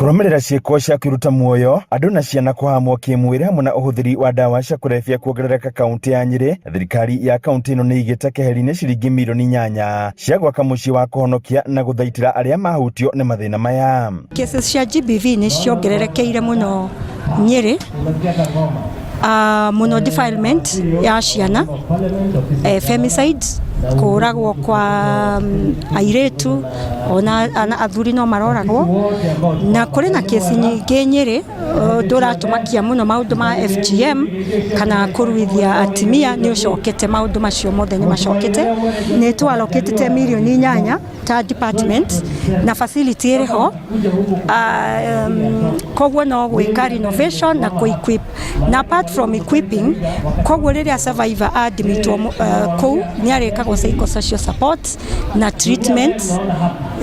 Kũrũmĩrĩra ciĩko cia kwĩruta muoyo andũ na ciana kũhamwo kĩmwĩrĩ hamwe na ũhũthĩri wa ndawa cia kũrebia kuongerereka kaunti ya Nyĩrĩ, thirikari ya kaunti ĩno nĩ ĩigĩte keheri-inĩ ciringi mirioni 8 cia gwaka mũciĩ wa kũhonokia na gũthaitĩra arĩa mahutio nĩ mathĩna maya. Cases cia GBV nĩ ciongererekeire mũno Nyĩrĩ, mũno defilement ya ciana, femicide, kũragwo kwa airĩtu ona athuri no maroragwo, na kũrĩ na kesi nyingĩ Nyĩrĩ ũndũ ũratũmakia mũno maũndũ ma FGM kana kũruithia atumia nĩ ũcokete, maũndũ macio mothe nĩ macokete. Nĩ tũ allocate mirioni 8 ta department na facility ĩrĩ ho, koguo no gwĩka renovation na kũ equip, na apart from equipping, koguo rĩrĩa survivor admitwo kũu nĩ arĩkagwo psychosocial support na treatment,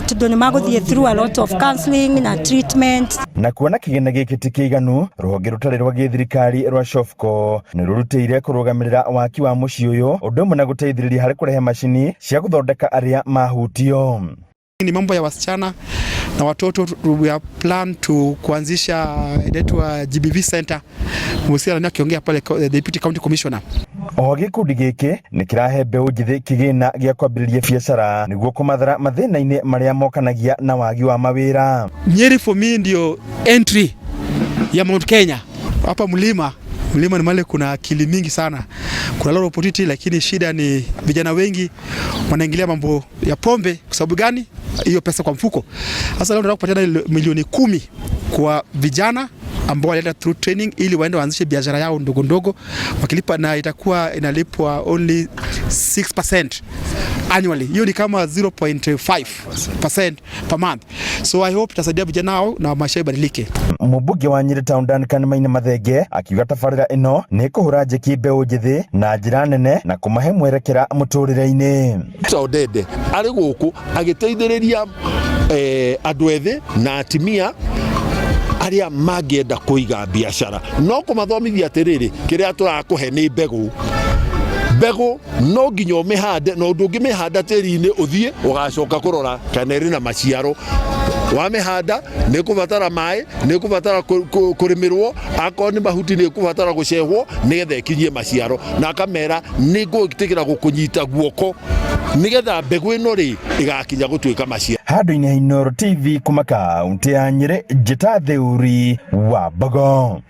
tondũ nĩ magũthiĩ through a lot of counseling na treatment. Na kuona kĩgĩna gĩkĩ ti kĩiganu, rũhonge rũtarĩ rwa gĩthirikari rwa Shofco nĩ rũrutĩire kũrũgamĩrĩra waki wa mũciĩ ũyũ, ũndũ ũmwe na gũteithĩrĩria harĩ kũrehe macini cia gũthondeka arĩa mahutio. Ni mambo ya wasichana na watoto, we have plan to kuanzisha inaitwa GBV center. Msichana akiongea pale the Deputy County Commissioner. Oho gĩkundi gĩkĩ nĩ kĩrahe mbeũ njĩthĩ kĩgĩna gĩa kwambĩrĩria biacara nĩguo kũmathara mathĩna-inĩ marĩa mokanagia na wagi wa mawĩra. Nyeri for me ndio entry ya Mount Kenya. Hapa mlima, mlima ni mahali kuna akili mingi sana, kuna lot of opportunity, lakini shida ni vijana wengi wanaingilia mambo ya pombe. Kwa sababu gani? Hiyo pesa kwa mfuko. Sasa leo tunataka kupatiana milioni 10 kwa vijana ambao walienda through training ili waende waanzishe biashara yao ndogo ndogo, wakilipa na itakuwa inalipwa only 6% annually. Hiyo ni kama 0.5% per month. So I hope itasaidia vijana hao na maisha ibadilike. Mũmbunge wa Nyĩrĩ Town Duncan Maina Mathenge akiuga tabarĩra ĩno nĩ kũhũra njeki mbeũ njĩthĩ na njĩra nene na kũmahe mwerekera mũtũrĩre-inĩ. Odede arĩ gũkũ agĩteithĩrĩria andũ ethĩ na atimia arĩa mangĩenda kũiga biacara, no kũmathomithia atĩrĩrĩ, kĩrĩa tũrakũhe nĩ mbegũ. Mbegũ no nginya ũmĩhande, na ũndũ ũngĩmĩhanda tĩri-inĩ ũthiĩ ũgacoka kũrora kana ĩrĩ na maciaro. Wamĩhanda nĩ kũbatara maĩ, nĩ kũbatara kũrĩmĩrwo, akorwo nĩ mahuti nĩ kũbatara gũcehwo nĩgetha ĩkinyie maciaro, na akamera nĩ ngũĩtĩkĩra gũkũnyita guoko nĩgetha mbegũ ĩno rĩ ĩgakinya gũtuĩka maciaro. Handũ-inĩ ha Inooro TV kuma kaunti ya Nyĩrĩ, njĩta Theuri wa Mbogo.